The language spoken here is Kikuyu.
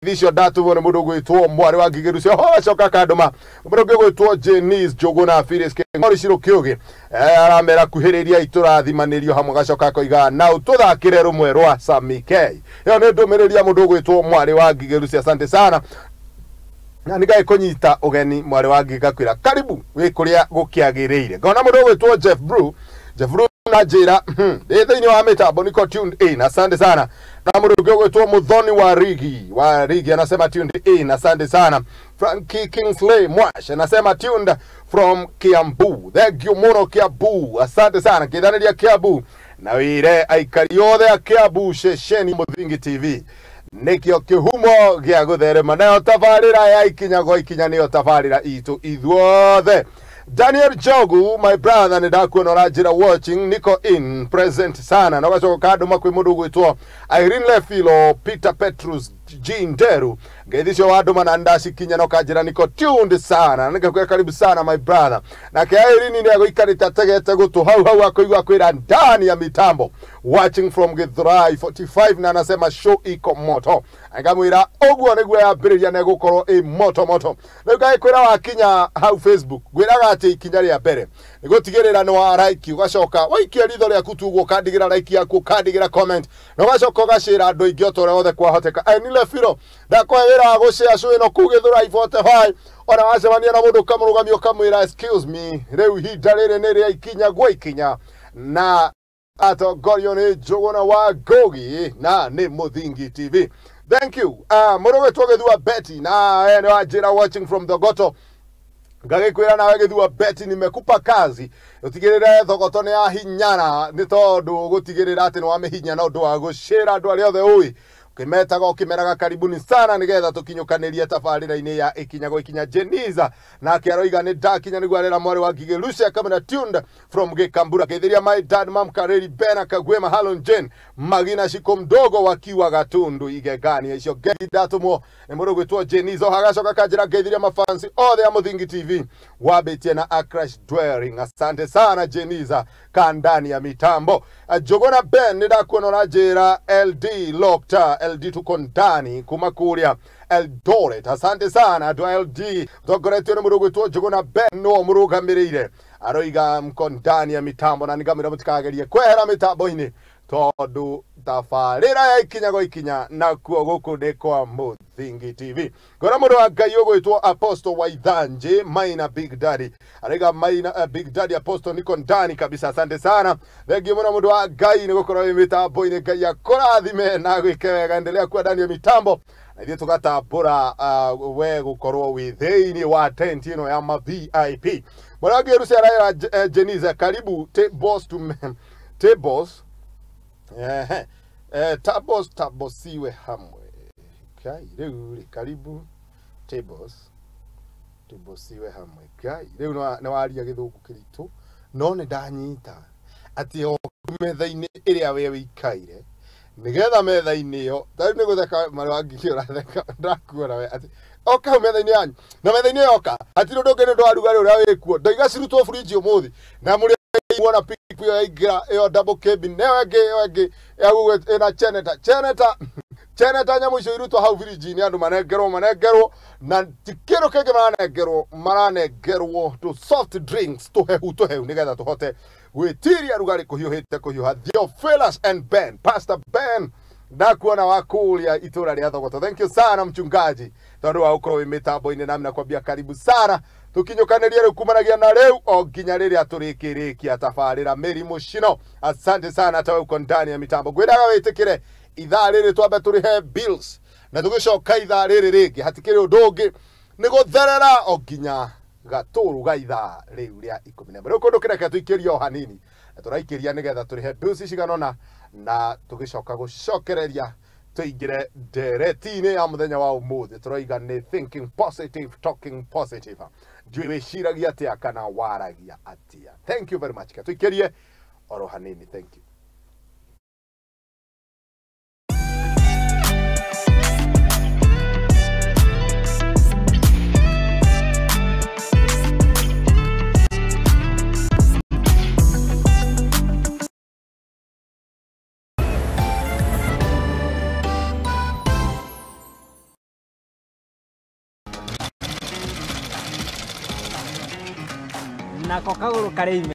Ngeithi icio ndatũmwo nĩ mũndũ ũgwĩtwo mwarĩ wa Ngigĩ Rucio. Ho acoka kandũma mũndũ ũngĩ ũgwĩtwo Jenice Njũgũna Phyllis Kĩng'ori Cirũ Kĩũgĩ, aramera kuhĩrĩria itũrathimanĩrio hamwe, gacoka akoiga na ũtũthakĩre rũmwe rwa Sami K. Ĩyo nĩ ndũmĩrĩri ya mũndũ ũgwĩtwo mwarĩ wa Ngigĩ Rucio. Asante sana na nĩ kũnyita ũgeni mwarĩ wa Ngigĩ, ngakwĩra karibu wĩ kũrĩa gũkĩagĩrĩire. Ngona mũndũ ũgwĩtwo Jeff Brew, Jeff Brew na njĩra ndĩ thĩinĩ wa mĩtambo niko tuned in, asante sana. Na mũndũ ũngĩ ũgwĩtwo Muthoni wa Rigi wa Rigi anasema tuned in, asante sana. Frankie Kingsley Mwash anasema tuned from Kiambu, thank you mũno Kiambu, asante sana. Kĩthanĩria Kiambu na wĩre aikari othe a Kiambu ceceni Mũthingi TV nĩkĩo kĩhumo gĩa gũtherema, nayo tabarĩra ya ikinya gwa ikinya nĩyo tabarĩra itũ ithuothe. Daniel Jogu, my brother, nĩ ndakuona ũranjĩra watching, niko in present sana. Na ũgacoka kandũma kwĩ mũndũ ũgwĩtwo Irene Lefilo, Peter Petrus, Jean Nderu, ngeithi icio wandũma na ndacikinya na ũkanjĩra niko tuned sana, nĩngakwĩra karibu sana my brother. Nake Irene nĩ agũikarĩte ategete gũtũ hau hau akũigua kwĩra ndani ya mitambo, watching from Githurai 45, na anasema show iko moto. Ngamwĩra ũguo nĩguo yambĩrĩria na ĩgũkorwo ĩ moto moto. Rĩu ngagĩkwĩra wakinya hau Facebook, ngwĩraga atĩ ikinya rĩa mbere nĩ gũtigĩrĩra nĩ wa like, ũgacoka waikia ritho rĩaku tu ũguo ũkandigĩra like yaku, ũkandigĩra comment, na ũgacoka ũgacĩra andũ aingĩ o ta ũrĩa wothe kwahoteka. Nile Firo, ndakũhe wĩra wa gũcĩa show ĩno kũu Githurai 45, ona wacemania na mũndũ ũkamũrũgamia ũkamwĩra excuse me, rĩu ihinda rĩrĩ nĩ rĩa ikinya gwa ikinya, na atongorio nĩ Njũgũna wa Ngũgi na nĩ Mũthingi TV. Thank you. Mũndũ ũgwĩtwo Gĩthua Betty na nĩ wanjĩra watching from Thogoto, ngagĩkwĩra nawe Gĩthua Betty nimekupa kazi ũtigĩrĩre Thogoto nĩ yahinyana, nĩ tondũ gũtigĩrĩra atĩ nĩ wamĩhinya na ũndũ wa gũcĩra andũ arĩa othe ũĩ ũkĩmetaga ũkĩmeraga karibuni sana nĩgetha tũkinyũkanĩrie tabarĩra-inĩ ya ikinya gwa ikinya. Jeniza nake aroiga nĩ ndakinya nĩguo arera mwarĩ wa Ngigĩ Lucia kamera tuned from Gĩkambura, geithiria my dad mam Kareri Bena Kagwema Halon Jane Magina Shiko mdogo wakiwa Gatundu Igegani. Icio ngeithi ndatũmwo nĩ mũndũ ũgwĩtwo Jeniza. Hagacoka kanjĩra ngeithiria mafansi othe a Mũthingi TV wambĩtie na Akrash Dwelling, asante sana Jeniza kandani ya mitambo. Njũgũna Ben nĩ ndakuona ũranjĩra LD Lokta LD tuko ndani kuma kuria Eldoret, asante sana andũ a LD tongoretio nĩ mũndũ ũgwĩtwo Njũgũna Ben nĩwe mũrũgamĩrĩire, aroiga mko ndani ya mitambo na nĩngamwĩra mũtikagerie kwehera mĩtambo-inĩ tondũ tabarĩra ya ikinya gwa ikinya nakuo gũkũ nĩ kwa Mũthingi TV. Ngona mũndũ wa Ngai ũgwĩtwo Apostle Waithanjĩ Maina Big Daddy araiga Maina Big Daddy Apostle niko ndani kabisa, asante sana, thank you mũno mũndũ wa Ngai nĩ gũkorwo wĩ mĩtambo-inĩ. Ngai akũrathime na gwĩke wega, endelea kuwa ndani ya mitambo na ithuĩ tũgatambũra we gũkorwo wĩ thĩinĩ wa tent ĩno ya ma VIP. Mũndũ wa Ngai Rucia araĩra Jeniza karibu tables to tables tabos tabosiwe hamwe. Kai rĩu rĩ karibu tables tabosiwe hamwe. Kai rĩu nĩ waria gĩthũngũ kĩritũ no nĩ ndanyita atĩ o metha-inĩ ĩrĩa we wĩikaire nĩgetha metha-inĩ ĩyo tarĩu nĩ gũtheka mwarĩ wa Ngigĩ ũratheka ndakuona we atĩ oka hau metha-inĩ yanyu na metha-inĩ ĩyo oka hatirĩ ũndũ ũngĩ nĩ ũndũ wa rugarĩ ũrĩa wĩkuo ndoiga cirutwo fridge ũmũthĩ na mũrĩ wona pick ĩyo yaingĩra ĩyo double cabin ĩyo ĩngĩ ĩyo ĩngĩ ya ĩna cheneta cheneta cheneta nyamũ icio irutwo hau fridge-inĩ andũ manengerwo na ti kĩndũ kĩngĩ maranengerwo tũ soft drinks tũhehu tũhehu nĩgetha tũhote gwĩtiria rugarĩ kũhiũhĩte kũhiũha. Theophilus and Ben, Pastor Ben ndakuona wa kũrĩa itũra rĩa Thogoto, thank you sana mchungaji tondũ wa gũkorwo wĩ mĩtambo-inĩ nami nakwambia karibu sana tukinyũkanĩrie rĩu kumanagia na rĩu o nginya rĩrĩa tũrĩkĩrĩkia tabarĩra mĩrimũ cino. Asante sana tawe uko ndani ya mitambo, ngwĩraga wĩtĩkĩre ithaa rĩrĩ twambe tũrĩhe bills na tũgĩcoka ithaa rĩrĩ rĩngĩ hatikĩrĩ ũndũ ũngĩ nĩ gũtherera o nginya gatũrũ ga ithaa rĩu rĩa 11. Rĩu kũndũ kĩreke tũikĩrie o hanini na tũraikĩria nĩgetha tũrĩhe bills cigana ũna na tũgĩcoka gũcokereria tũingĩre ndereti-inĩ ya mũthenya wa ũmũthĩ. Tũroiga nĩ thinking positive, talking positive. Ndiũĩ wĩciragia atĩa kana waragia atĩa. Thank you very much. Tũikĩrie oro hanini, thank you. Nako kagũrũ karĩ ime.